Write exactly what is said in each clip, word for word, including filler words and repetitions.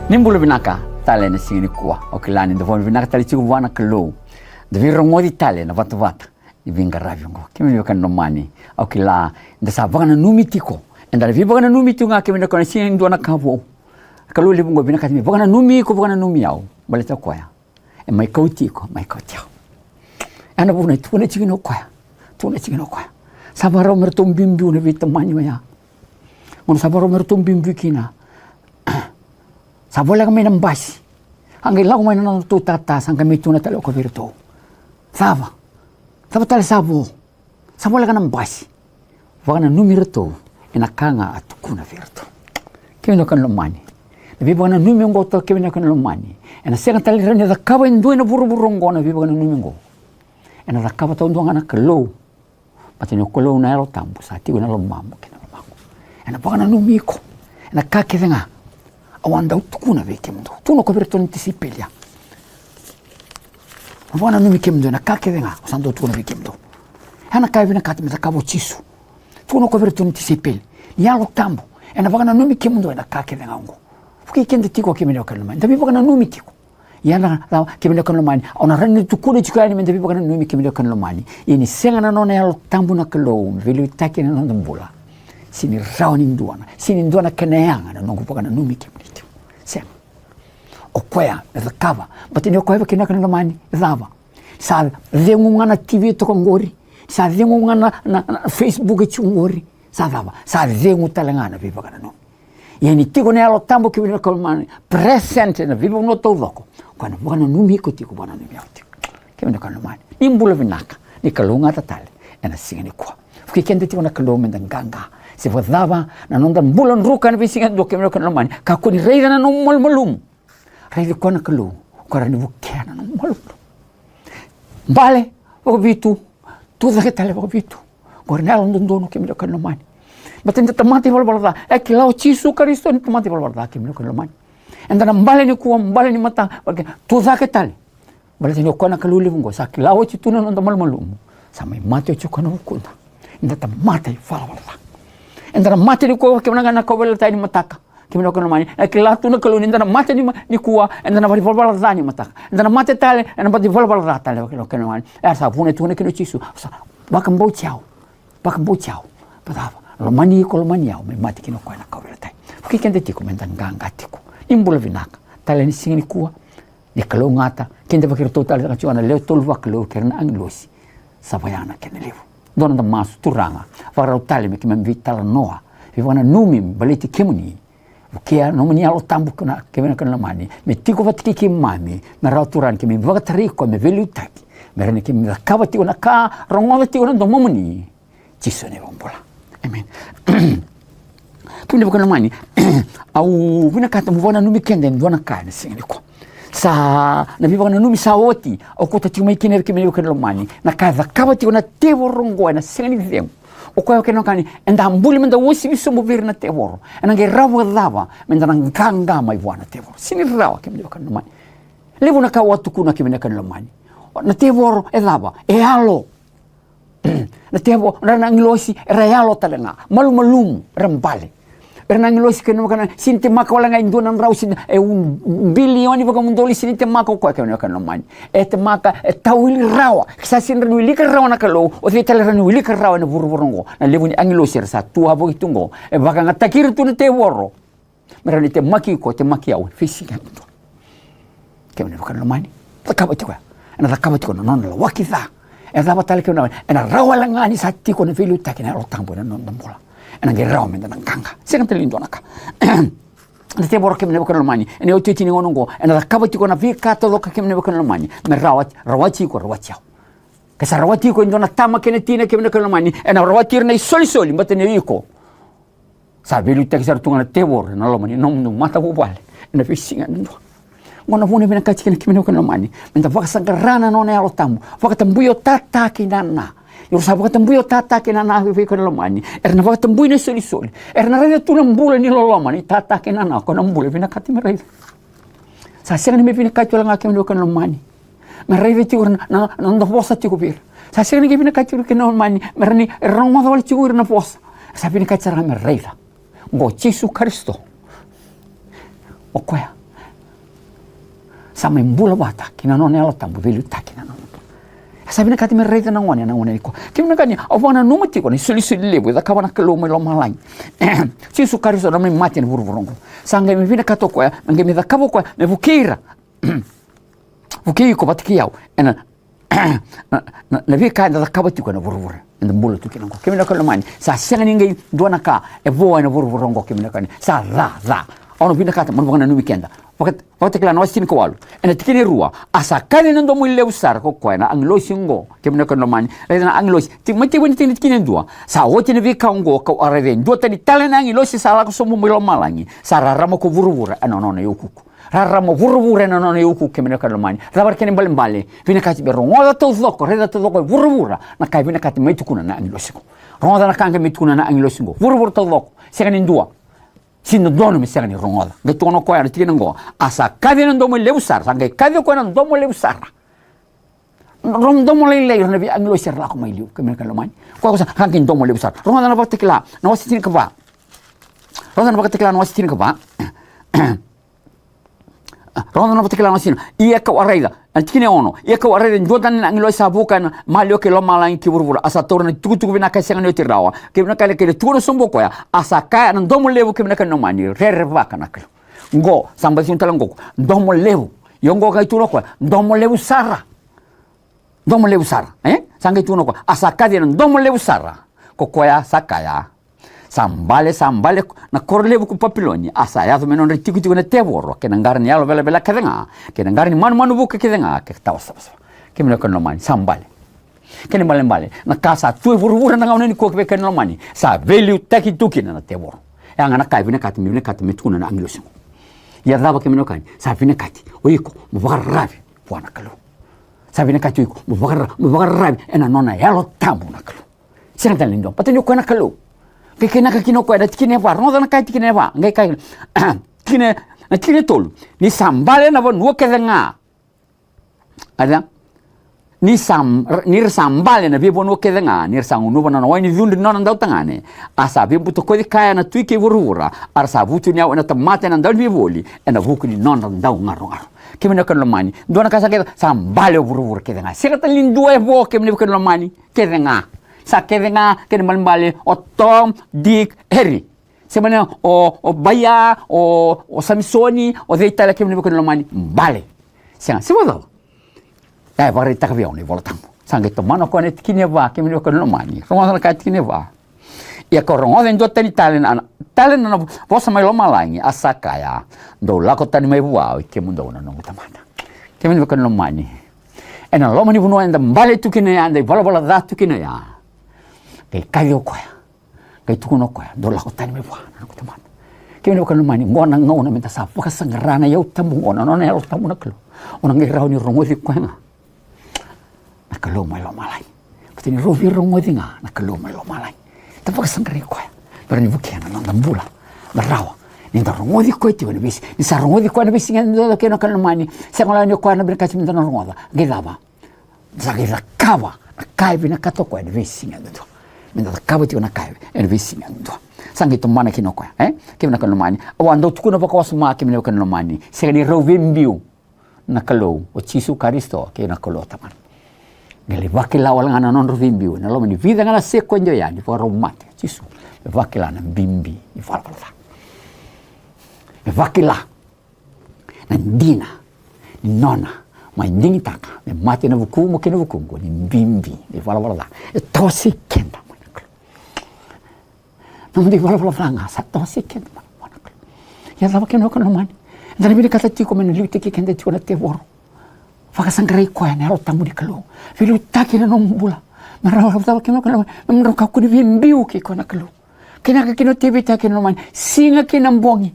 Ni bula vinaka tale ena siga nikua. Au kila ni da vakavinavinaka tale tiko vua na Kalou. Da veirogoci tale na vatavata ni veiqaravi oqo. Kemuni na wekaqu lomani, au kila da sa vakananumi tiko. Eda na veivakananumi tiko ga, kemuni na wekaqu, ena siga ni dua na ka vou. Kalou levu oqo vinakata me vakananumi iko, vakananumi au. Baleta o koya e mai kauti iko, mai kauti au. E na vuna e tukuna tiko kina o koya. Tukuna tiko kina o koya. Sa vakarau me ratou biubiu na veitamani oya. Gauna sa vakarau me ratou biubiu kina, sa voleka mai na basi. A qai lako mai na nodratou tata, sa qai mai tukuna tale o koya vei iratou: Cava? Cava tale sa vo? Sa voleka na basi. Vakananumi iratou ena ka ga a tukuna vei iratou. Kemuni na wekaqu lomani, na veivakananumi oqo, kemuni na wekaqu lomani, ena sega tale ni rawa ni cakava e dua ena vuravura oqo na veivakananumi oqo. Ena cakava taudua ga na Kalou. Baleta ni o Kalou na Yalo Tabu sa tiko ena lomamu kei na lomaqu. Ena vakananumi iko ena ka kece ga au a dau tukuna vei kemudou. Tukuna o koya vei iratou na tisaipeli ya: Au vakananumi kemudou ena ka kece ga au sa dau tukuna vei kemudou. Ya na ka e vinakata me cakava o Jisu. Tukuna o koya vei iratou na tisaipeli ni Yalo Tabu ena vakananumi kemudou ena ka kece ga oqo. Vukei keda tiko, kemuni na wekaqu lomani, da veivakananumi tiko. Ia na cava, kemuni na wekaqu lomani, au na rawa ni tukuna tiko yani me da veivakananumi, kemuni na wekaqu lomani. Ia ni sega na nona Yalo Tabu na Kalou me veiliutaki ena noda bula, sega ni rawa ni dua na, sega ni dua na kena yaga na noqu vakananumi kemuni tiko. Sega. O koya e cakava. Baleta ni o koya, kemuni na wekaqu lomani, e cava? Sa cegu ga na T V toka oqori. Sa cegu ga na, na, na Facebook e tiko oqori. Sa cava? Sa cegu tale ga na veivakananumi. Ia ni tiko na Yalo Tabu, kemuni na wekaqu lomani, present ena veivanua taucoko, o koya na vakananumi iko tiko, vakananumi au tiko. Kemuni na wekaqu lomani, ni bula vinaka, ni kalougata tale ena siga nikua. Vukei keda tiko na Kalou me da qaqa. Se vakacava na noda bula druka ena veisiga yadua, kemuni na wekaqu lomani, kakua ni raica na nomu malumalumu. Raici koya na Kalou, o koya rawa ni vukea na nomu malumalumu. Bale vakavitu, tucake tale vakavitu. Oqori na yalododonu, kemuni na wekaqu lomani. Baleta ni da tamata ivalavala ca, e kila o Jisu Karisito ni tamata ivalavala ca, kemuni na wekaqu lomani. Eda na bale nikua, bale ni mataka, tucake tale. Baleta ni o koya na Kalou levu oqo sa kila oti tu na noda malumalumu. Sa mai mate oti o koya ena vukuda. Eda tamata ivalavala ca. Eda na mate nikua, kemuni na kauveilatai ni mataka, kemuni na wekaqu lomani. E kila tu na Kalou ni da na mate ni ma-, nikua, eda na ivalavala ca ni mataka. Eda na mate tale ena bati ivalavala ca tale, kemuni na wekaqu lomani. E sa vuna e tukuna kina o Jisu, sa vakabauti au. Vakabauti au. Vakacava? Lomani iko, lomani au, me mate kina o koya na kauveilatai. Vukei keda tiko me da qaqa tiko. Ni bula vinaka tale ena siga nikua. Ni kalougata, kidavaki iratou tale ga tiko na lewe tolu vakalou kei ira na agilosi. Sa vaya na kena levu. Dua noda masu. Turaga, vakarau tale me keimami veitalanoa, veivakananumi me baleti kemuni. Vukea nomuni Yalo Tabu, kemuni na wekaqu lomani, me tiko vata kei keimami, me rawa, Turaga, ni keimami vakatarai koya me veiliutaki, me rawa ni keimami cakava tiko na ka rogoca tiko na domomuni. Jisu na iVakabula. Emeni. Kemuni na wekaqu lomani, au vinakata meu vakananumi keda e dua na ka ena siga nikua. Sa na veivakananumi sa oti, au kauta tiko mai kina, kemuni na wekaqu lomani, na ka e cakava tiko na tevoro oqo ena sega ni cegu. O koya, kemuni na wekaqu lomani, eda a buli me da uasivi sobu vei ira na tevoro. Ena qai rawa vakacava me da na qaqa mai vua na tevoro? Sega ni rawa, kemuni na wekaqu lomani. Levu na ka au a tukuna, kemuni na wekaqu lomani. Na tevoro e cava? E yalo. Na tevoro, na, na agilosi era yalo tale ga. Malumalumu, era bale. Era na agilosi, kemuni na wekaqu lomani, sega ni temaka wale ga e dua na drau, sega ni, e un bilioni vakamudoli, sega ni temaka o koya, kemuni na wekaqu lomani. E temaka, e tawili rawa. Sa sega ni rawa ni wilika rawa na Kalou, o cei tale e rawa ni wilika rawa ena vuravura oqo? Na levu ni agilosi era sa tu wavoki tu oqo, e vakayagataki ira tu na tevoro. Me rawa ni temaki iko, temaki au, veisiga yadua. Kemuni na wekaqu lomani, cakava tiko ya. Ena cakava tiko na nona lawaki ca. E cava tale, kemuni na wekaqu lomani? Ena rawa wale ga ni sa tiko na veiliutaki ni Yalo Tabu ena noda bula, ena qai rawa me da na qaqa. Sega tale ni dua na ka. Na tevoro, kemuni na wekaqu lomani, ena iotioti ni gauna oqo, ena cakava tiko na veika taucoko, kemuni na wekaqu lomani, me rawa, rawati iko, rawati au. Ke sa rawati iko e dua na tama kei na tina, kemuni na wekaqu lomani, ena rawati ira na isolisoli, baleta ni o iko sa veiliutaki sara tu ga na tevoro ena loma ni nomudou matavuvale ena veisiga yadua. Oqo na vuna e vinakati kina, kemuni na wekaqu lomani, me da vakasaqara na nona Yalo Tabu. Vakatabui o tata kei nana. Ni ra sa vakatabui o tata kei nana, kemuni na wekaqu lomani, era na vakatabui na isolisoli. Era na raica tu na bula ni loloma ni tata kei nana, o koya na bula e vinakati me raica. Sa sega ni me vinakati wale ga, kemuni na wekaqu lomani, me raica tiko ira na, na, na noda vosa tiko vei ira. Sa sega ni qai vinakati tiko, kemuni na wekaqu lomani, me rawa ni rogoca wale tiko ira na vosa. Sa vinakati sara ga me raica. Oqo o Jisu Karisito. O koya Sa mai bula vata kei na nona Yalo Tabu, veiliutaki na nona bula. Sa vinakati me raica na gone ena gauna nikua. Kemuni na wekaqu, au vakananuma tiko na isolisoli levu e cakava na Kalou mai lomalagi. Jisu Karisito na mai mate ena vuravura oqo. Sa qai mai vinakata o koya, na qai mai cakava o koya me vukei ira. Vukei iko vata kei au ena na, na, na veika eda cakava tiko ena vuravura eda bula tu kina oqo. Kemuni na wekaqu lomani, sa sega ni qai dua na ka e vo ena vuravura oqo, kemuni na wekaqu, sa ca, ca. Au na vinakata mo na vakananumi keda. Vaka, Vakatakila na wase tinikawalu, ena tikina e rua. A sa kaci ena domo levu sara ko koya na agilosi oqo, kemuni na wekaqu lomani. Raica na agilosi. Ti, mai tekivu ena tikina e dua. Sa oti na veika oqo kau a raica e dua tani tale na agilosi sa lako sobu mai lomalagi, sa rarama ko vuravura ena nona iukuuku. Rarama vuravura ena nona iukuuku, kemuni na wekaqu lomani. Cava na kena ibalebale? Vinakati me rogoca taucoko, raica taucoko e vuravura na ka e vinakati me tukuna na agilosi oqo. Rogoca na ka qai me tukuna na agilosi oqo. Vuravura taucoko, sega ni dua. Sega ni dodonu me sega ni rogoca. Qai tukuna o koya na tikina oqo. A sa kaci ena domo levu sara, sa qai kaci o koya na domo levu sara. Ro domo lailai, ira na veiagilosi era lako mai liu, kemuni na wekaqu lomani. Koya ko sa, sa qai domo levu sara. Rogoca na Vakatakila na wase tinikava. Rogoca na Vakatakila na wase tinikava. Rogoca na Vakatakila na wase tinikava. Ia kau a raica, na tikina e ono. Ia kau a raica e dua tani na agilosi sa vuka ena maliwa kei lomalagi kei vuravura, a sa taura na itukutuku vinaka e sega ni oti rawa. Kemuni na wekaqu, kei na tukuna sobu o koya, a sa kaya ena domo levu, kemuni na wekaqu lomani, rerevaka na Kalou. Oqo sa baci tukuna tale oqo, domo levu. Ia oqo qai tukuna o koya, domo levu sara. Domo levu sara, e? Sa qai tukuna o koya, a sa kaci ena domo levu sara ko koya sa kaya, sa bale, sa bale na koro levu ko Papiloni, a sa yaco me nodra itikotiko na tevoro kei na qara ni yalo velavela kece ga, kei na qara ni manumanu vuka kece ga, kei na tawa savasava. Kemuni na wekaqu lomani, sa bale. Kena ibalebale, na ka sa tu e vuravura ena gauna nikua, kemuni na wekaqu lomani, sa veiliutaki tu kina na tevoro. E a ga na ka e vinakati me, vinakati me tukuna na agilosi oqo. Ia cava, kemuni na wekaqu, sa vinakati o iko mo vakararavi vua na Kalou. Sa vinakati o iko mo vakara, mo vakararavi ena nona Yalo Tabu na Kalou. Sega tale ni dua, baleta ni o koya na Kalou. Qai kaya kina o koya na tikina e va, rogoca na ka e tikina e va, qai kaya kina, tikina, na tikina e tolu. Ni sa bale na vanua kece ga. A, ni sa, ni ra sa bale na veivanua kece ga, ni ra sa gunuva na nona wai ni cudru ni nona dautagane, a sa veibutakoci kaya na tui kei vuravura, a ra sa vutuniyau ena tamata ena dauveivoli ena vuku ni nodra daugarogaro. Kemuni na wekaqu lomani, dua na ka sa kece, sa bale o vuravura kece ga. Sega tale ni dua e vo, kemuni na wekaqu lomani, kece ga. Sa kece ga, kena ibalebale, o Tom, Dick, Harry. Se mani o, o Baia, o, o Samisoni, o cei tale, kemuni na wekaqu lomani, bale. Sega, se vakacava? E vakaraitaka vei au na iVola Tabu. Sa qai tomana o koya na tikina e va, kemuni na wekaqu lomani. Rogoca na ka e tikina e va. Ia kau rogoca e dua tani tale na, tale na vosa mai lomalagi, a sa kaya, dou lako tani mai vua, oi kemudou na noqu tamata. Kemuni na wekaqu lomani. Ena loma ni vanua eda bale tu kina ya, eda ivalavala ca tu kina ya. Qai kaci o koya. Qai tukuna o koya, dou lako tani mai vua na noqu tamata. Kemuni na wekaqu lomani, oqo na gauna meda sa vakasaqara na iyau tabu oqo, na nona Yalo Tabu na Kalou. O na qai rawa ni rogoci koya ga na Kalou mai lomalagi. Baleta ni rau veirogoci ga na Kalou mai lomalagi. Da vakasaqarai koya me rawa ni vukea na noda bula. Da rawa ni da rogoci koya tiko ena veisiga, ni sa rogoci koya ena veisiga yadua, kemuni na wekaqu lomani. Sega wale ni o koya na vinakati meda na rogoca. Qai cava? Sa qai cakava na ka e vinakata o koya ena veisiga yadua. Meda cakava tiko na ka ena veisiga yadua. Sa qai tomana kina o koya, e? Kemuni na wekaqu lomani. Au a dau tukuna vakawasoma, kemuni na wekaqu lomani, sega ni rau veibiu na Kalou o Jisu Karisito kei na Kalou o Tamana. Qai lai vakila wale ga na nodrau veibiu ena loma ni vica ga na sekodi oya ni vakarau mate o Jisu. Me vakila na bibi ni valavala ca. Me vakila na dina ni nona mai digitaka me mate ena vukumu kei na vukuqu ni bibi ni valavala ca e tawasei keda mai na Kalou. Na noda ivalavala ca ga sa tawasei keda mai na Kalou. Ia cava, kemuni na wekaqu lomani? Eda na vinakata tiko me na liutaki keda tiko na tevoro. Vakasaqarai koya na Yalo Tabu ni Kalou. Veiliutaki na nomu bula. Me rawa, cava, kemuni na wekaqu lomani, me rawa ni kakua ni veibiu kei koya na Kalou. Kaya kina o Tevita, kemuni na lomani, siga kei na bogi.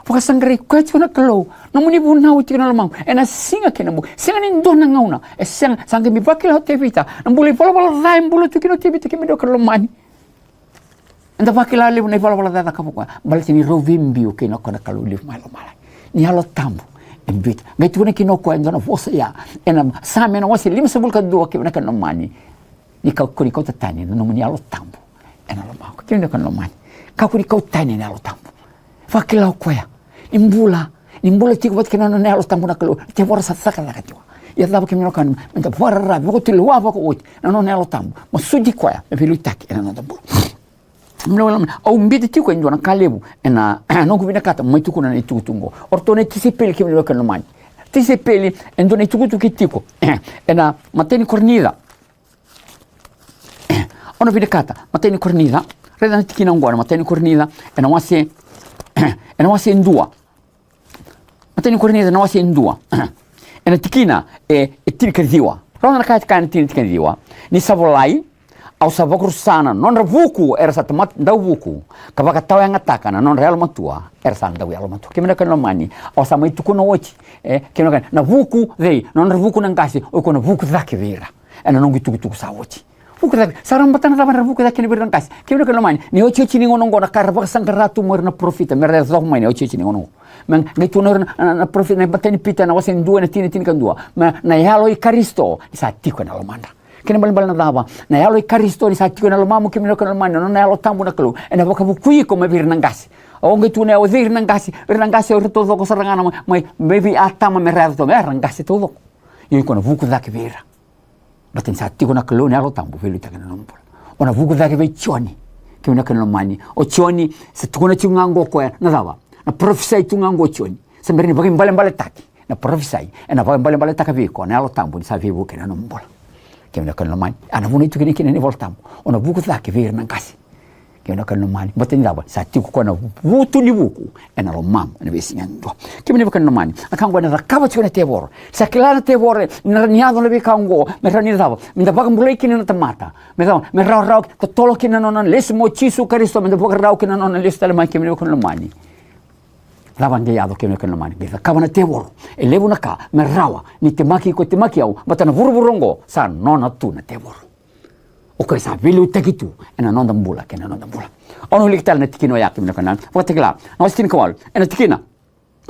Vakasaqarai koya tiko na Kalou. Nomuni vunau tiko na lomaqu ena siga kei na bogi. Sega ni dua na gauna e sega. Sa qai mai vakila o Tevita na bula ivalavala ca e bula tu kina o Tevita, kemuni na wekaqu lomani. Eda vakila levu na ivalavala ca e cakava o koya baleta ni rau veibiu kei na koya na Kalou levu mai lomalagi. Ni Yalo Tabu e biuta. Qai tukuna kina o koya e dua na vosa ya ena Same na wase limasagavulu ka dua, kemuni na wekaqu lomani. Ni kakua ni kauta tani na nomuni Yalo Tabu ena lomaqu, kemuni na wekaqu lomani. Kakua ni kau tani na Yalo Tabu. Vakila o koya ni bula Ni bula tiko vata kei na nona Yalo Tabu na Kalou, na tevoro sa cakacaka tiko. Ia cava, kemuni na wekaqu, meda vakararavi vakatulewa vakaoti na nona Yalo Tabu, masuti koya me veiliutaki ena noda bula. Au biuta tiko e dua na ka levu ena noqu vinakata mai tukuna na itukutuku oqo. O ratou na tisaipeli, kemuni na wekaqu lomani. Tisaipeli, e dua na itukutuku e tiko ena imatai ni Korinica. Au na vinakata, imatai ni Korinica, raica na tikina oqo, na imatai ni Korinica, ena wase, ena wase e dua. Imatai ni Korinica na wase e dua, ena tikina e, e tinikaciwa. Rogoca na ka e kaya na tikina, tinikaciwa: Ni sa volai, au sa vakarusa na nodra vuku era sa tamata dauvuku, ka vakatawayagataka na nodra yalomatua era sa dauyalomatua. Kemuni na wekaqu lomani, au sa mai tukuna oti, e, kemuni na wekaqu, na vuku cei? Na nodra vuku na qase, o iko na vuku cake vei ira. Ena noqu itukutuku sa oti. Vuku cake, sa ra bata na cava era vuku cake kina vei ira na qase? Kemuni na wekaqu lomani, na iotioti ni gauna oqo, na ka era vakasaqara tu mai o ira na parofita me ra yacova mai na iotioti ni gauna oqo. Me qai tukuna o ira na, na, na parofita, na imatai ni Pita, na wase dua, na tikina tinikadua. Me na Yalo i Karisito ni sa tiko ena lomadra. Kena ibalebale na cava? Na Yalo i Karisito ni sa tiko ena lomamu, kemuni na wekaqu lomani, na nona Yalo Tabu na Kalou, ena vakavukui iko mai vei ira na qase. O qai tukuna, o cei ira na qase? Ira na qase o ira taucoko sara ga na mai, mai, mai vei Atama me ra yaco tu, me ra qase taucoko. Ia o iko na vuku cake vei ira. Baleta ni sa tiko na Kalou na Yalo Tabu veiliutaki ena nomu bula. O na vuku cake vei Joni, kemuni na wekaqu lomani. O Joni, sa tukuna tiko ga oqo o koya, na cava? Na parofisai tu ga oqo o Joni. Sa bera ni vakaibalebaletaki na parofisai, ena vakaibalebaletaka vei iko na Yalo Tabu ni sa veivuke ena nomu bula. Kemuni na wekaqu lomani, a na vunai tu kina, kina na iVola Tabu, o na vuku cake vei ira na qase. Kemuni na wekaqu lomani, baleta ni cava? Sa tiko o koya na vutu ni vuku ena lomamu ena veisiga yadua. Kemuni na wekaqu lomani, na ka oqo ena cakava tiko na tevoro. Sa kila na tevoro ni na rawa ni yaco na veika oqo me rawa ni cava? Meda vakabulai kina na tamata. Me cava? Me rawarawa, totolo kina na nona lesu mai o Jisu Karisito, meda vakarau kina na nona lesu tale mai, kemuni na wekaqu lomani. Cava qai yaco, kemuni na wekaqu lomani? Qai cakava na tevoro e levu na ka me rawa ni temaki iko, temaki au, baleta na vuravura oqo sa nona tu na tevoro. O koya sa veiliutaki tu ena noda bula kei na noda bula. Au na wilika tale na tikina oya, kemuni na wekaqu lomani. Vakatakila na wase tinikawalu, ena tikina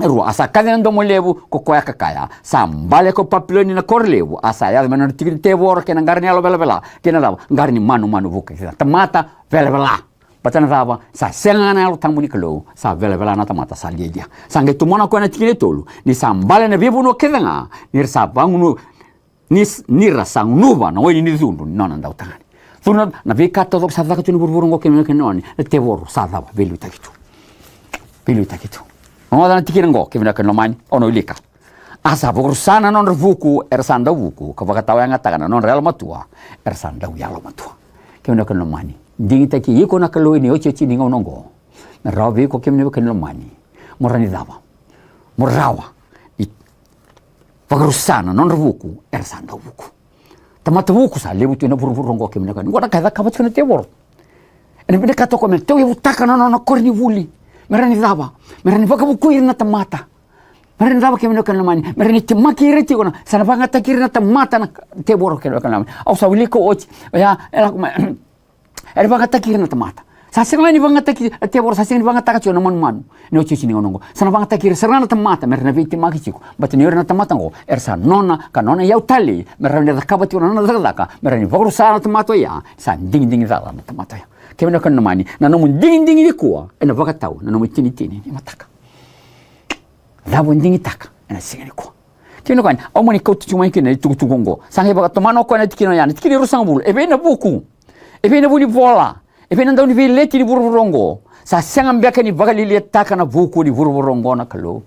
e rua: A sa kaci ena domo levu ko koya ka kaya, sa bale ko Papiloni na koro levu, a sa yaco mai na nona tiki na tevoro kei na qara ni yalo velavela, kei na cava? Qara ni manumanu vuka kece, tamata velavela. Baleta na cava? Sa sega ga na Yalo Tabu ni Kalou, sa velavela na tamata, sa lialia. Sa qai tomana o koya na tikina e tolu: Ni sa bale na veivanua kece ga, ni ra sa vagunu, ni s-, ni ra sa gunuva na waini ni cudru ni nona dautagane. Cudru na, na veika taucoko sa caka tu ena vuravura oqo, kemuni na wekaqu lomani, na tevoro sa cava? Veiliutaki tu. Veiliutaki tu. Rogoca na tikina oqo, kemuni na wekaqu lomani, au na wilika. A sa vakarusa na nodra vuku era sa dauvuku, ka vakatawayagataka na nodra yalomatua era sa dauyalomatua. Kemuni na wekaqu lomani, digitaki iko na Kalou ena iotioti ni gauna oqo. Me rawa vei iko, kemuni na wekaqu lomani, mo rawa ni cava? Mo rawa ni vakarusa na nodra vuku era sa dauvuku. Tamata vuku sa levu tu ena vuravura oqo, kemuni na wekaqu lomani. Oqo na ka e cakava tiko na tevoro. Ena vinakata o koya me tauyavutaka na nona koronivuli. Me rawa ni cava? Me rawa ni vakavukui ira na tamata. Me rawa ni cava, kemuni na wekaqu lomani? Me rawa ni temaki ira tiko na, sa na vakayagataki ira na tamata na tevoro, kemuni na wekaqu lomani. Au sa wilika oti, oya, e lako mai, era vakayagataki ira na tamata. Sa sega ni vakayagataki, na tevoro sa sega ni vakayagataka tiko na manumanu ena iotioti ni gauna oqo. Sa na vakayagataki ira sara ga na tamata me ra na veitemaki tiko. Baleta ni o ira na tamata oqo era sa nona, ka nona iyau talei, me rawa ni cakava tiko na nona cakacaka, me rawa ni vakarusa na tamata oya. Sa digidigi cala na tamata oya. Kemuni na wekaqu lomani, na nomu digidigi nikua ena vakatau na nomu itinitini ni mataka. Cava o digitaka ena siga nikua? Kemuni na wekaqu lomani, au mani kauta tiko mai kina na itukutuku oqo. Sa qai vakatomana o koya na tikina oya, na tikina e ruasagavulu: E vei na vuku? E vei na vunivola? E vei na dauniveileti ni vuravura oqo? Sa sega beka ni vakaliliataka na vuku ni vuravura oqo na Kalou?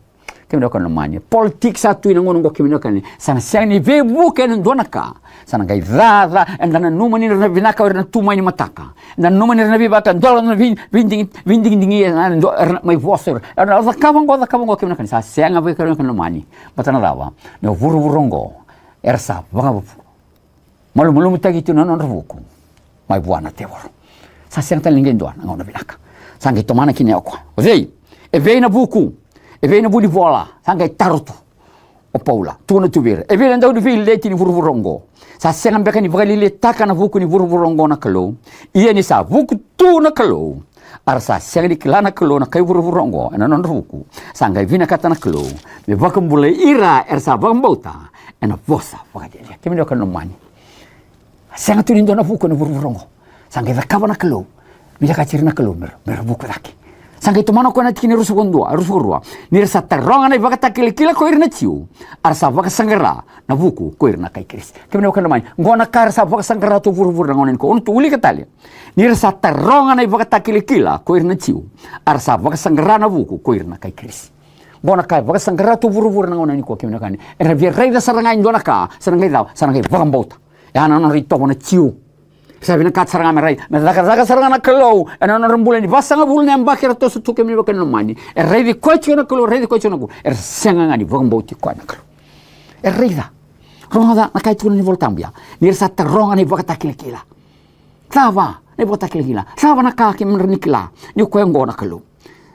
Kemuni na wekaqu lomani, politiki sa tu ena gauna oqo, kemuni na wekaqu lomani, sa na sega ni veivuke ena dua na ka. Sa na qai caca, eda nanuma ni ra na vinaka o ira na tu mai ni mataka. Eda nanuma ni ra na veivaka, dua na vei, veidigidigi, veidigidigi, ena dua, era na mai vosa o ira. Era na cakava oqo, cakava oqo, kemuni na wekaqu lomani, sa sega vei, kemuni na wekaqu lomani. Baleta na cava? Na vuravura oqo era sa vakamalumalumutaki tu na nodra vuku mai vua na tevoro. Sa sega tale ni qai dua na gauna vinaka. Sa qai tomana kina o koya. O cei? E vei na vuku? E vei na vunivola? Sa qai taro tu o Paula, tukuna tu vei ira, e vei na dauniveileti ni vuravura oqo? Sa sega beka ni vakaliliataka na vuku ni vuravura oqo na Kalou? Ia ni sa vuku tu na Kalou, a ra sa sega ni kila na Kalou na kai vuravura oqo ena nodra vuku. Sa qai vinakata na Kalou me vakabulai ira era sa vakabauta ena vosa vakalialia. Kemuni na wekaqu lomani, sega tu ni dua na vuku ena vuravura oqo. Sa qai cakava na Kalou, vinakati ira na Kalou me ra, me ra vuku cake. Sa qai tomana o koya na tikina e ruasagavulu ka dua, ruasagavulu ka rua. Ni ra sa taroga na ivakatakilakila ko ira na Jiu, a ra sa vakasaqara na vuku ko ira na kai Kirisi. Kemuni na wekaqu lomani, qo na ka era sa vakasaqara tu o vuravura na gauna nikua. Au na tu wilika tale. Ni ra sa taroga na ivakatakilakila ko ira na Jiu, a ra sa vakasaqara na vuku ko ira na kai Kirisi. Qo na ka e vakasaqara tu o vuravura na gauna nikua, kemuni na wekaqu lomani. Era via raica sara ga e dua na ka, sa na qai cava, sa na qai vakabauta. E a na nodra itovo na Jiu. Sa vinakata sara ga me rai, me cakacaka sara ga na Kalou ena nodra bula ni vasagavulu na yabaki era toso tu, kemuni na wekaqu lomani. E raici koya tiko na Kalou, e raici koya tiko na Kalou. Era sega ga ni vakabauti koya na Kalou. E raica. Rogoca na ka e tukuna na iVolatabu ya. Ni ra sa taroga na ivakatakilakila. Cava na ivakatakilakila? Cava na ka keimami rawa ni kila ni o koya oqo na Kalou?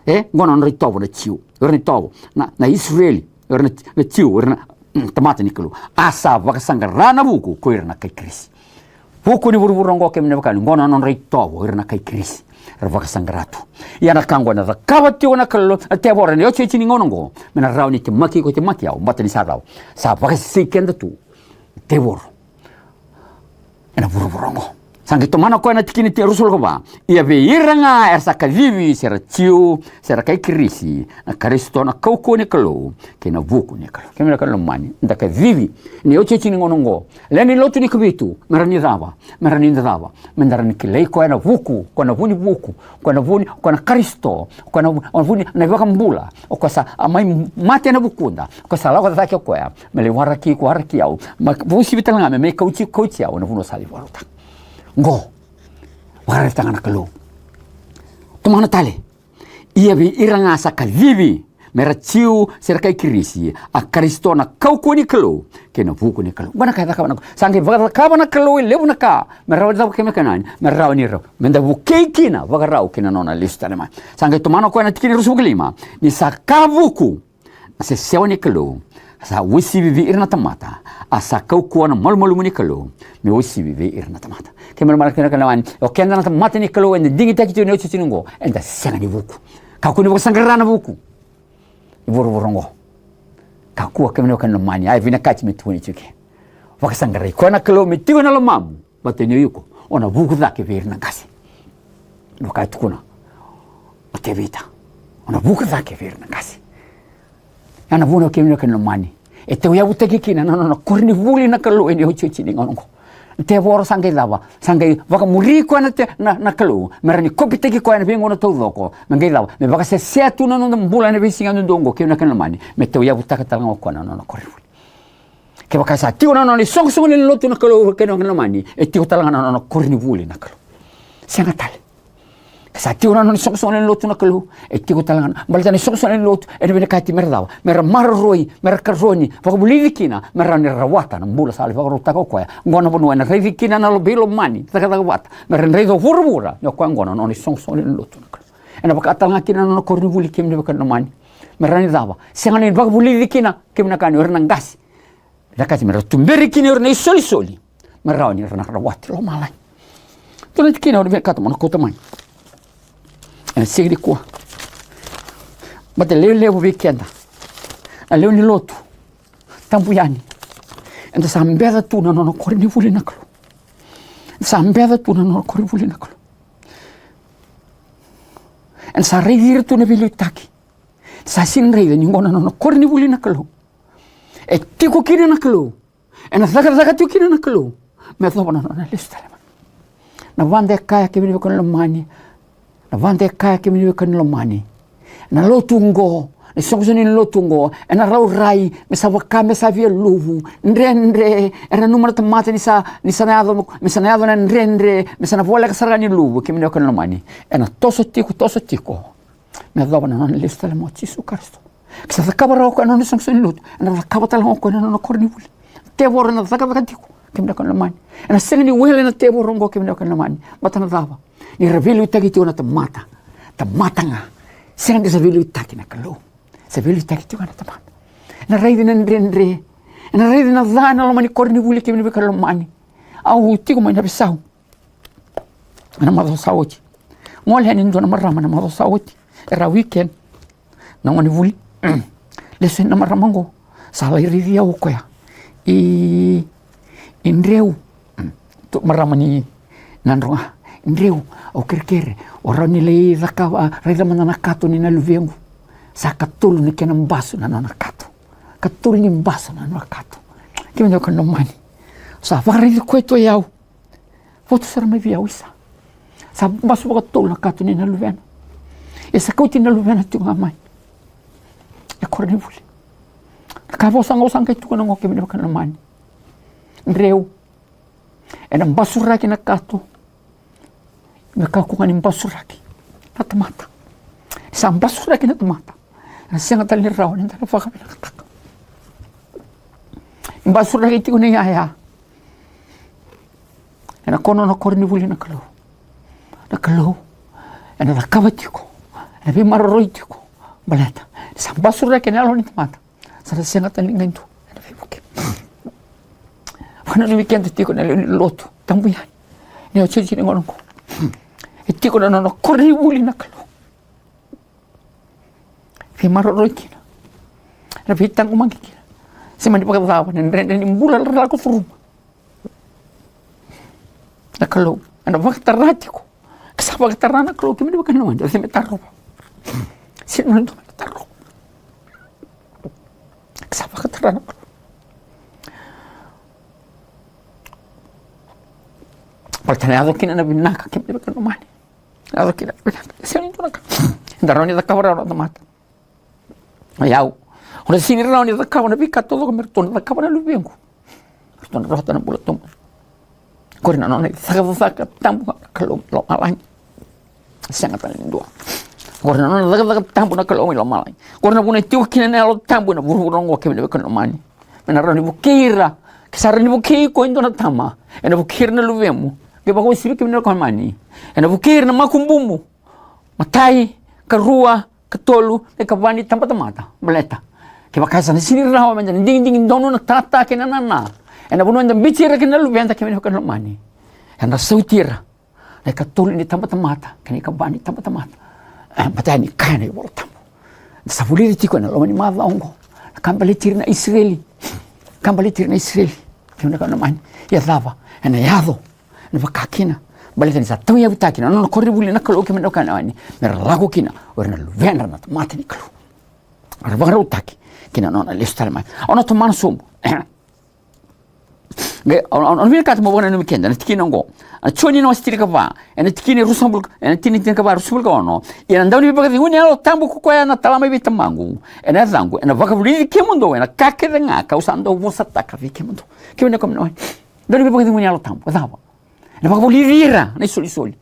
E, oqo na nodra itovo na Jiu. O ira na itovo na, na Isireli. O ira na, na Jiu, o ira na, mm, tamata ni Kalou. A sa vakasaqara na vuku ko ira na kai Kirisi. Vuku ni vuravura oqo, kemuni na wekaqu, oqo na nodra itovo o ira na kai Kirisi. Era vakasaqara tu. Ia na ka oqo ena cakava tiko na Kalou, na tevoro ena iotioti ni gauna oqo, me na rawa ni temaki iko, temaki au, baleta ni sa cava, sa vakasesei keda tu na tevoro ena vuravura oqo. Sa qai tomana o koya na tikina e ruasagavulu ka va. Ia vei ira ga era sa kacivi, se ra Jiu se ra kai Kirisi, na Karisito na kaukauwa ni Kalou kei na vuku ni Kalou. Kemuni na wekaqu lomani, da kacivi ena iotioti ni gauna oqo, lewe ni lotu ni Kavitu, me rawa ni cava, me rawa ni da cava, me da rawa ni kilai koya na vuku, koya na vu ni vuku, koya na vu ni, koya na Karisito, koya na vu, na vu ni, na iVakabula, o koya sa a mai mate ena vukuda, o koya sa lako cake o koya me lai waraki iko, waraki au, me uasivi tale ga me mai kauti, kauti au ena vanua sa lai vakarautaka. Oqo, vakaraitaka na Kalou. Tomana tale. Ia vei ira ga sa kacivi, me ra Jiu se ra kai Kirisi, a Karisito na kaukauwa ni Kalou kei na vuku ni Kalou. Oqo na ka e cakava na Kalou. Sa qai vakacakava na Kalou e levu na ka me rawa ni cava, kemuni na wekaqu lomani, me rawa ni rau, me da vukei kina vakarau ki na nona lesu tale mai. Sa qai tomana o koya na tikina e ruasagavulu ka lima. Ni sa ka vuku na sesewa ni Kalou, sa uasivi vei ira na tamata, a sa kaukauwa na malumalumu ni Kalou me uasivi vei ira na tamata. Kemuni na wekaqu lomani, o keda na tamata ni Kalou eda digitaki tiko ena iotioti oqo, eda sega ni vuku. Kakua ni vakasaqara na vuku e vuravura oqo. Kakua, kemuni na wekaqu lomani, a e vinakati me tukuni tiko ke. Vakasaqarai koya na Kalou me tiko ena lomamu. Baleta ni o iko, o na vuku cake vei ira na qase. Vaka e tukuna o Tevita, o na vuku cake vei ira na qase. Ya na vuna, kemuni na wekaqu lomani, e tauyavutaki kina na nona koronivuli na Kalou ena iotioti ni gauna oqo. Na tevoro sa qai cava, sa qai vakamuri koya na te, na, na Kalou me rawa ni kopitaki koya ena veigauna taucoko. Me qai cava, me vakasesea tu na noda bula ena veisiga dodonu oqo, kemuni na wekaqu lomani, me tauyavutaka tale ga o koya na nona koronivuli. Kevaka sa tiko na nona isoqosoqo lewe ni lotu na Kalou, kemuni na wekaqu lomani, e tiko tale ga na nona koronivuli na Kalou. Sega tale. Ke sa tiko na nona isoqosoqo lewe ni lotu na Kalou, e tiko tale ga na, baleta na isoqosoqo lewe ni lotu ena vinakati me ra cava, me ra maroroi, me ra karoni, vakavulici kina me rawa ni ra rawata na bula sa lai vakarautaka o koya. Oqo na vanua ena raici kina na lo, veilomani, cakacaka vata, me ra raica o vuravura ni o koya oqo na nona isoqosoqo lewe ni lotu na Kalou. Ena vaka tale ga kina na nona koronivuli, kemuni na wekaqu lomani, me rawa ni cava, sega ni vakavulici kina, kemuni na wekaqu, o ira na qase. Vinakati me ra tuberi kina o ira na isolisoli me rawa ni ra na rawati lomalagi. Dua na tikina au na vinakata mo na kauta mai ena siga nikua. Baleta e lewe levu vei keda na lewe ni lotu tabu yani, eda sa beca tu na nona koronivuli na Kalou. Eda sa beca tu na nona koronivuli na Kalou. Eda sa raici ira tu na veiliutaki. Eda sa sega ni raica ni oqo na nona koronivuli na Kalou. E tiko kina na Kalou. Ena cakacaka tiko kina na Kalou me yacova na nona lesu tale mai. Na vada e kaya, kemuni na wekaqu lomani. Na vada e kaya, kemuni na wekaqu lomani. Na lotu oqo, na isoqosoqo ni lotu oqo, ena laurai me sa vaka me sa via luvu, dredre. Era nanuma na tamata ni sa, ni sa na yaco, me sa na yaco na dredre, me sa na voleka sara ga ni luvu, kemuni na wekaqu lomani. Ena toso tiko, toso tiko me yacova na nona lesu tale mai o Jisu Karisito. Ke sa cakava rawa o koya na nona isoqosoqo ni lotu, ena cakava tale ga o koya na nona koronivuli. Tevoro ena cakacaka tiko, kemuni na wekaqu lomani. Ena sega ni wele na tevoro oqo, kemuni na wekaqu lomani. Baleta na cava? Ni ra veiliutaki tiko na tamata. Tamata ga. Sega ni sa veiliutaki na Kalou. Sa veiliutaki tiko na tamata. Ena raici na dredre. Ena raici na ca ena loma ni koronivuli, kemuni na wekaqu lomani. Au tiko mai Navisau ena macawa sa oti. Gole yani e dua na marama ena macawa sa oti. Era weekend na gone vuli. Lesu yani na marama oqo, sa lai raici au o koya i, i Dreu. Tu marama ni Nadroga. Dreu, au kerekere o rawa ni lai cakava, raica mada na kato ni na luvequ. Sa katolu ni kena basu na nona kato. Katolu ni basu na nona kato. Kemuni na wekaqu lomani, sa vakaraici koya tu o yau. Votu sara mai vei au, isa. Sa basu vakatolu na kato ni na luvena. E sa kauti na luvena tiko ga mai e koronivuli. Na ka vosa ga au sa qai tukuna oqo, kemuni na wekaqu lomani. Dreu, ena basuraki na kato me kakua ga ni basuraki na tamata. Ni sa basuraki na tamata, ena sega tale ni rawa ni da na vakavinakataka. Ni basuraki tiko na iyaya, ena kona na koronivuli na Kalou. Na Kalou ena cakava tiko, ena veimaroroi tiko. Baleta ni sa basuraki na yalo ni tamata, sa na sega tale ni qai dua ena veivuke. Vakananumi keda tiko na lewe ni lotu tabu yani, ni oti oti ni gauna oqo. E tiko na nona koronivuli na Kalou. Veimaroroi kina, na veitaqomaki kina. Se mani vakacava na dredre ni bula era lako curuma, na Kalou ena vakatara tiko. Ke sa vakatara na Kalou, kemuni na wekaqu lomani, o cei me tarova? Sega ni dua me tarova. Ke sa vakatara na Kalou, baleta na yaco kina na vinaka, kemuni na wekaqu lomani. Yaco kina na vinaka. Sega ni dua na ka eda rawa ni cakava rawa na tamata. O yau, au na sega ni rawa ni cakava na veika taucoko me ratou na cakava na luvequ. Ratou na rawata na bula tabu. Qori na nona cakacaka tabu na Kalou mai lomalagi. Sega tale ni dua. Qori na nona cakacaka tabu na Kalou mai lomalagi. Qori na vuna e tiko kina na Yalo Tabu ena vuravura oqo, kemuni na wekaqu lomani. Me na rawa ni vukei ira. Ke sa rawa ni vukei iko e dua na tama, ena vukei ira na luvemu. Ke vakauasivi, kemuni na wekaqu lomani, ena vukei ira na makubumu. Matai, karua, katolu, me kava ni tabatamata. Baleta kevaka sa na sega ni rawa meda na digidigi donu na tata kei na nana ena vanua eda biuti ira kina na luveda, kemuni na wekaqu lomani, eda sauti ira na ikatolu ni tabatamata kei na ikava ni tabatamata. E, baleta ni kaya na iVola Tabu, da sa vulica tiko ena loma ni macawa oqo, na ka baleti ira na Isireli. Ka baleti ira na Isireli, kemuni na wekaqu lomani. Ia cava ena yaco? Ena vaka kina, baleta ni sa tauyavutaki na nona koronivuli na Kalou, kemuni na wekaqu lomani, me ra lako kina o ira na luvedra na tamata ni Kalou. Era vakarautaki ki na nona lesu tale mai. Au na tomana sobu. Qai au na vinakata meu vakananumi keda na tikina oqo. Na Joni na wase tinikava, ena tikina e ruasagavulu, ena tikina tinikava, ruasagavulu ka ono. Ia na dauniveivakacegui ni Yalo Tabu ko koya ena tala mai vei Tamaqu ena yacaqu, ena vakavulici kemudou ena ka kece ga kau sa dau vosataka vei kemudou. Kemuni na wekaqu lomani, dauniveivakacegui ni Yalo Tabu, cava? Ena vakavulici ira na isolisoli.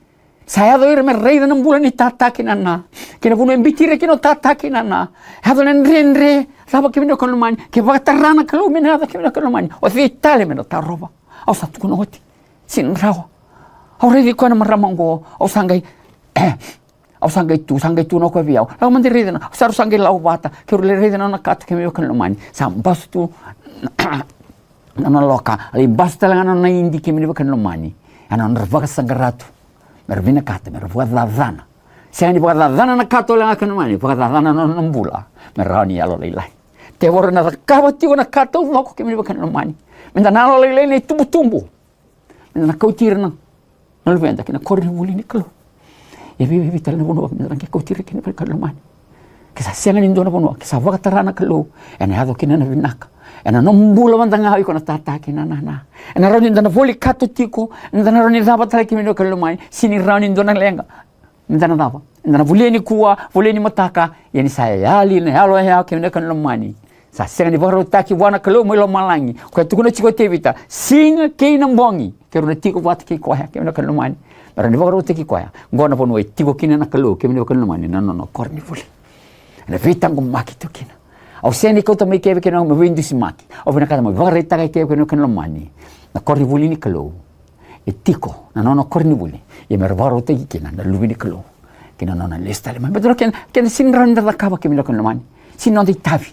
Sa yaco ira me raica na bula ni tata kei na nana, kei na vanua e biuti ira kina o tata kei na nana. Yaco na dredre. Cava, kemuni na wekaqu lomani? Ke vakatara na Kalou me na yaco, kemuni na wekaqu lomani, o cei tale me na tarova? Au sa tukuna oti, sega ni rawa. Au raici koya na marama oqo, au sa qai, au sa qai tu, sa qai tukuna o koya vei au, lako mada raica na, au sa, rau sa qai lako vata, keirau lai raica na nona kato, kemuni na wekaqu lomani. Sa basu tu na nona loka, lai basu tale ga na nona idi, kemuni na wekaqu lomani. Ena nodra vakasaqara tu me ra vinakata me ra vakacacana. Sega ni vakacacana na kato, wekaqu lomani, vakacacana na nona bula me rawa ni yalolailai. Tevoro ena cakava tiko na ka taucoko, kemuni na wekaqu lomani, meda na yalolailai na itubutubu. Meda na kauti ira na, na luveda ki na koronivuli ni Kalou. Ia vei, vei, vei tale na vanua meda na qai kauti ira kina, wekaqu lomani? Ke sa sega ni dua na vanua, ke sa vakatara na Kalou, ena yaco kina na vinaka. Ena nomu bula mada ga o iko na tata kei na nana, ena rawa ni da na volekata tiko, eda na rawa ni cava tale, kemuni na wekaqu lomani? Sega ni rawa ni dua na leqa. Eda na cava? Eda na volia nikua, volia ni mataka, ia ni sa yali na yalo oya, kemuni na wekaqu lomani, sa sega ni vakarautaki vua na Kalou mai lomalagi. Koya tukuna tiko o Tevita, siga kei na bogi keirau na tiko vata kei koya, kemuni na wekaqu lomani, me rawa ni vakarautaki koya. Qo na vanua e tiko kina na Kalou, kemuni na wekaqu lomani, na nona koronivuli. Ena veitaqomaki tu kina. Au sega ni kauta mai kea vei kemuni me veidusimaki. Au vinakata meu vakaraitaka kea vei kemuni, wekaqu lomani, na koronivuli ni Kalou. E tiko na nona koronivuli, ia me ra vakarautaki kina na luve ni Kalou ki na nona lesu tale mai. Baleta keda, keda sega ni rawa ni da cakava, kemuni na wekaqu lomani. Sega ni noda itavi.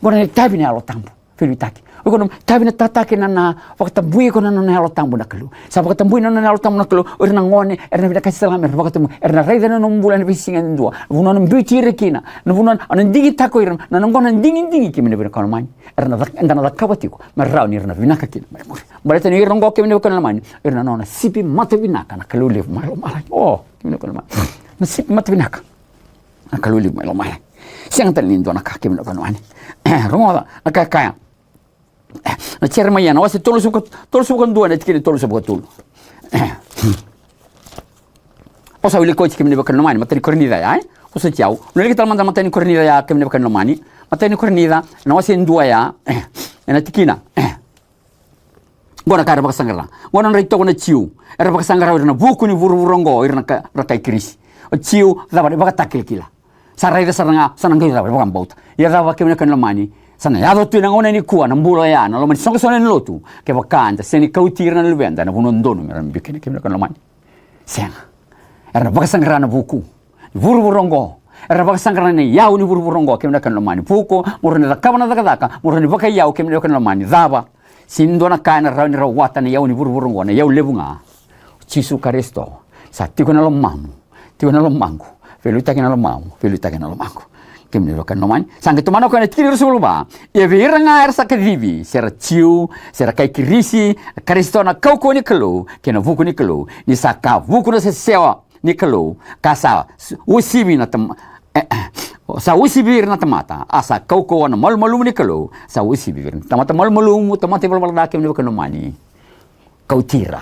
Qo na itavi ni Yalo Tabu. Veiliutaki. O iko na itavi na tata kei na nana, vakatabui iko na nona Yalo Tabu na Kalou. Sa vakatabui na nona Yalo Tabu na Kalou, o ira na gone era na vinakati sara ga me ra vakatabui, era na raica na nomu bula ena veisiga yadua, na vanua na biuti ira kina, na vanua na digitaki ira, na, na qo na digidigi, kemuni na wekaqu lomani, era na cak-, eda na cakava tiko me rawa ni ra na vinaka kina mai muri. Baleta ni ira oqo, kemuni na wekaqu lomani, ira na nona sipi matavinaka na Kalou levu mai lomalagi. O, kemuni na wekaqu lomani, na sipi matavinaka na Kalou levu mai lomalagi. Sega tale ni dua na ka, kemuni na wekaqu lomani. Rogoca na ka e kaya na Jeremaia na wase tolusagavulu ka, tolusagavulu ka dua, na tikina e tolusagavulu ka tolu. Au sa wilika oti, kemuni na wekaqu lomani, matai ni Korinica ya, e? Vosoti au. Au na wilika tale mada na matai ni Korinica ya, kemuni na wekaqu lomani. Matai ni Korinica, na wase e dua ya, ena tikina. Oqo na ka era vakasaqara. Oqo na nodra itovo na Jiu. Era vakasaqara o ira na vuku ni vuravura oqo, o ira na ka, ra kai Kirisi. O Jiu, cava, na ivakatakilakila. Sa raica sara ga, sa na qai cava, vakabauta. Ia cava, kemuni na wekaqu lomani, sa na yaco tu ena gauna nikua na bula oya, na loma ni soqosoqo ni lotu, kevaka eda sega ni kauti ira na luveda ena vanua dodonu me ra biu kina, kemuni na wekaqu lomani. Sega. Era na vakasaqara na vuku ni vuravura oqo. Era na vakasaqara na iyau ni vuravura oqo, kemuni na wekaqu lomani. Vuku, mo rawa ni cakava na cakacaka, mo rawa ni vakaiyau, kemuni na wekaqu lomani. Cava? Sega ni dua na ka ena rawa ni rawata na iyau ni vuravura oqo, na iyau levu ga. O Jisu Karisito sa tiko ena lomamu, tiko ena lomaqu. Veiliutaki ena lomamu, veiliutaki ena lomaqu. Kemuni na wekaqu lomani, sa qai tomana o koya na tikina e ruasagavulu ka va. Ia vei ira ga era sa kacivi, se ra Jiu, se ra kai Kirisi, Karisito na kaukauwa ni Kalou kei na vuku ni Kalou. Ni sa ka vuku na sesewa ni Kalou, ka sa s-, uasivi na tam-, e, e, sa uasivi ira na tamata, a sa kaukauwa na malumalumu ni Kalou, sa uasivi ira na tamata malumalumu, tamata ivalavala ca, kemuni na wekaqu lomani. Kauti ira,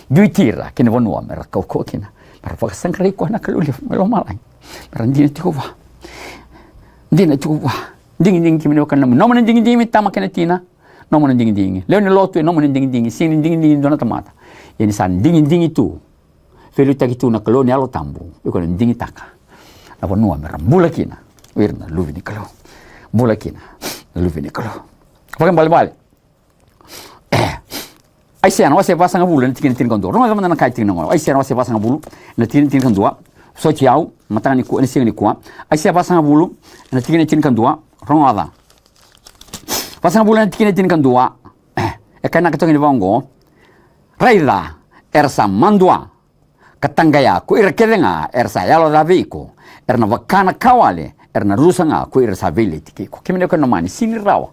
biuti ira ki na vanua me ra kaukauwa kina, me ra vakasaqarai koya na Kalou levu mai lomalagi. Me ra dina tiko vua. Dina tiko vua. Digidigi, kemuni na wekaqu lomani. Nomu na digidigi, tama kei na tina. Nomu na digidigi. Lewe ni lotu, e nomu na digidigi. Sega ni digidigi e dua na tamata. Ia ni sa digidigi tu, veiliutaki tu na Kalou na Yalo Tabu, iko na digitaka na vanua me ra bula kina o ira na luve ni Kalou. Bula kina na luve ni Kalou. Vakaibalebale. E, Aisea na wase vasagavulu ena tikina e tinikadua. Rogoca mada na ka e tiki na gauna. Aisea na wase vasagavulu ena tikina e tinikadua. Vosoti au, mataka nikua, ena siga nikua. Aisea vasagavulu ena tikina e tinikadua. Rogoca. Vasagavulu ena tikina e tinikadua. E, e kainaka toka ni vaqo. Raica, era sa madua ka taqaya ko ira kece ga era sa yalo ca vei iko. Era na vaka na ka wale, era na rusa ga ko ira sa veileti kei iko. Kemuni na wekaqu lomani, sega ni rawa.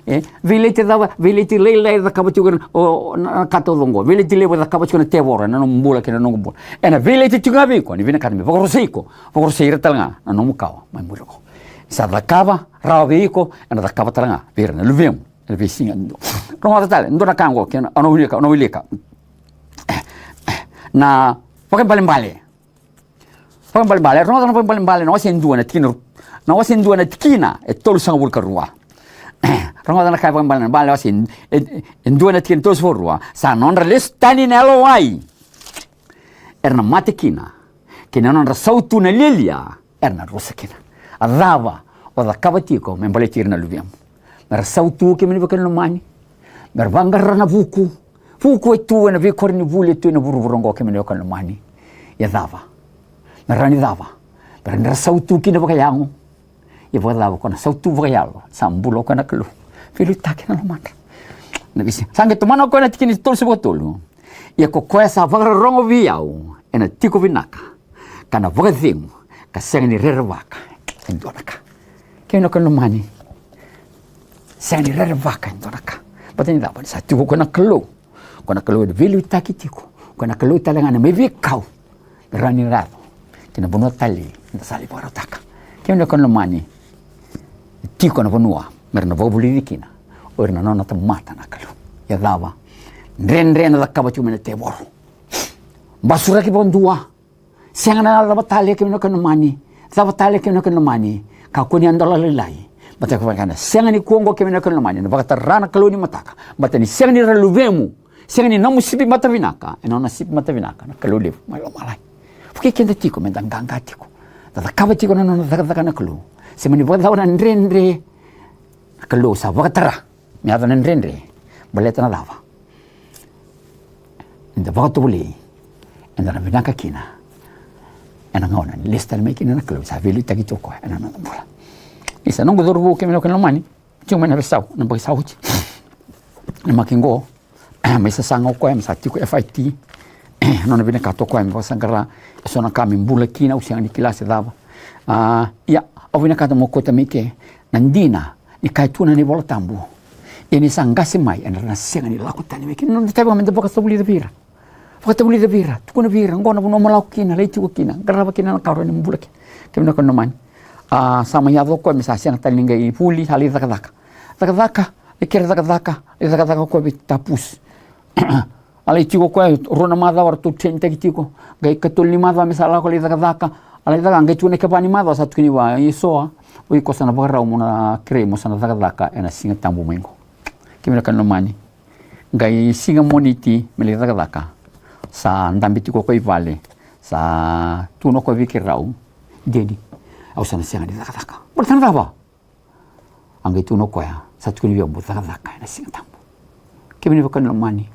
E, veileti cava? Veileti lailai e cakava tiko na, o, na, na ka taucoko oqo. Veileti levu e cakava tiko na tevoro ena nomu bula kei na noqu bula. Ena veileti tiko ga vei iko, ni vinakata me vakarusai iko, vakarusai ira tale ga na nomu kawa mai muri oqo. Sa cakava rawa vei iko, ena cakava tale ga vei ira na luvemu ena veisiga dodonu. Rogoca tale, dua na ka oqo, kena, au na wilika, au na wilika. Na Vakaibalebale. Vakaibalebale, rogoca na Vakaibalebale, na wase e dua na tikina, na wase e dua na tikina e tolusagavulu ka rua. Rogoca na ka e Vakaibalebale, na wase e, e, e dua na tikina e tolusagavulu ka rua. Sa nodra lesu tani na yalowai era na mate kina, kei na nodra sautu na lialia era na rusa kina. A cava o cakava tiko me baleti ira na luvemu? Me ra sautu, kemuni na wekaqu lomani. Me ra vaqara na vuku. Vuku e tu ena veikoronivuli, e tu ena vuravura oqo, kemuni na wekaqu lomani. Ia cava? Me rawa ni cava? Me ra, me ra sautu kina vakayago. Ia vakacava ko na sautu vakayalo? Sa bula o koya na Kalou. Veiliutaki ena lomadra. Na veisiga. Sa qai tomana o koya na tikina e tolusagavulu ka tolu. Ia ko koya sa vakarorogo vei au ena tiko vinaka, ka na vakacegu, ka sega ni rerevaka e dua na ka. Kemuni na wekaqu lomani, sega ni rerevaka e dua na ka. Baleta ni cava? Ni sa tiko o koya na Kalou. O koya na Kalou ena veiliutaki tiko. O koya na Kalou tale ga ena mai veikau. Me rawa ni ra yaco ki na vanua talei eda sa lai vakarautaka. Kemuni na wekaqu lomani, tiko na vanua me ra na vakavulici kina o ira na nona tamata na Kalou. Ia cava? Dredre ena cakava tiko mai na tevoro. Basuraki vakadua. Sega na cava tale, kemuni na wekaqu lomani. Cava tale, kemuni na wekaqu lomani. Kakua ni a dola lailai. Baleta kevaka ena sega nikua oqo, kemuni na wekaqu lomani, ena vakatara na Kalou ni mataka. Baleta ni sega ni ra luvemu, sega ni nomu sipi matavinaka, ena nona sipi matavinaka na Kalou levu mai lomalagi. Vukei keda tiko meda qaqa tiko, da cakava tiko na nona cakacaka na Kalou. Se mani vakacava na dredre, na Kalou sa vakatara me yaco na dredre. Baleta na cava? Eda vakatovolei, eda na vinaka kina ena gauna ni lesu tale mai kina na Kalou, sa veiliutaki tu o koya ena noda bula. Isa, noqu cauravou, kemuni na wekaqu lomani, tiko mai na veisau na yabaki sa oti. Na yamaki qo, mai sasaga o koya me sa tiko F I T. Nona vinakata o koya me vakasaqara eso na ka me bula kina, au sega ni kila se cava. A, ia, au vinakata meu kauta mai ke na dina ni kaya tu na iVola Tabu. Ia ni sa qase mai, era na sega ni lako tani mai kina. Noda itavi ga meda vakasavulica vei ira. Vakatavulica vei ira, tukuna vei ira, oqo na vanua mo lako kina, lai tiko kina, qarava kina na ka o rawa ni bula kina. Kemuni na wekaqu lomani. A, sa mai yaco o koya me sa sega tale ni qai vuli, sa lai cakacaka. Cakacaka, lai kere cakacaka, lai cakacaka o koya vei Tapus. A lai tiko o koya rua na macawa, ratou train-taki tiko. Qai katolu ni macawa me sa lako lai cakacaka. A lai caka, qai tukuna e kava ni macawa, sa tukuni vua, Isoa, o iko sa na vakarau mo na kerei mo sa na cakacaka ena Siga Tabu mai qo. Kemuni na wekaqu lomani. Qai siga Moniti me lai cakacaka. Sa dabe tiko o koya i vale. Sa tukuna o koya vei keirau, Deni, au sa na sega ni cakacaka. Baleta na cava? A qai tukuna o koya, sa tukuni vei au meu cakacaka ena Siga Tabu. Kemuni na wekaqu lomani.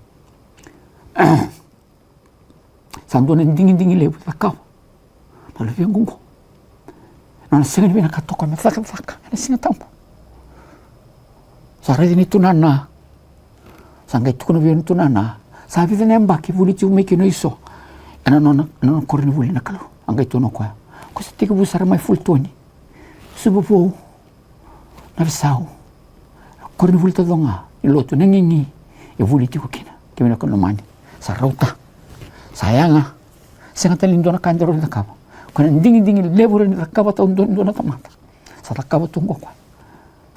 Sa dua na digidigi levu e cakava na luvequ oqo. Na nona sega ni vinakata o koya me cakacaka ena Siga Tabu. Sa raici neitou nana. Sa qai tukuna vei au neitou nana. Sa vica na yabaki e vuli tiko mai kina o Isoa ena nona, na nona koronivuli na Kalou. A qai tukuna o koya, ko sa tekivu sara mai Fulton, Suva Vou, Navisau, koronivuli taucoko ga ni lotu, na Gigi, e vuli tiko kina. Kemuni na wekaqu lomani. Sa rauta. Sa yaga. Sega tale ni dua na ka e rawa ni cakava. Ko na digidigi levu e rawa ni cakava tu e dua, dua na tamata, sa cakava tu oqo o koya.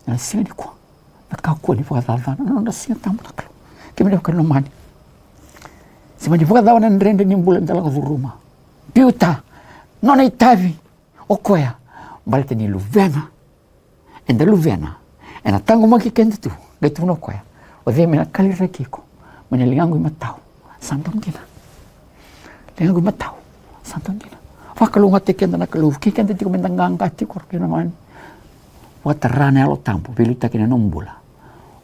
Ena siga nikua, na kakua ni vakacacana na nodra Siga Tabu na Kalou. Kemuni na wekaqu lomani. Se mani vakacava na dredre ni bula eda lako curuma, biuta nona itavi o koya, baleta ni luvena. Eda luvena, ena taqomaki keda tu. Qai tukuna o koya, o cei me na kaliraki iko mai na ligaqu imatau? Sa dau dina. Ligaqu imatau, sa dau dina. Vakalougatataki keda na Kalou, vukei keda tiko meda qaqa tiko, kemuni na wekaqu lomani. Vakatara na Yalo Tabu, veiliutaki ena nomu bula.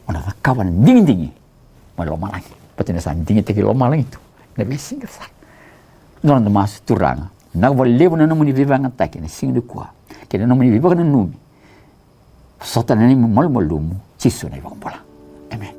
O na cakava na digidigi mai lomalagi. Baleta ni sa digitaki lomalagi tu ena veisiga sara. Dua na noda masu. Turaga, vinaka vakalevu na nomuni veivakayagataki ena siga nikua kei na nomuni veivakananumi. Sota na neimami malumalumu, Jisu na iVakabula. Emeni.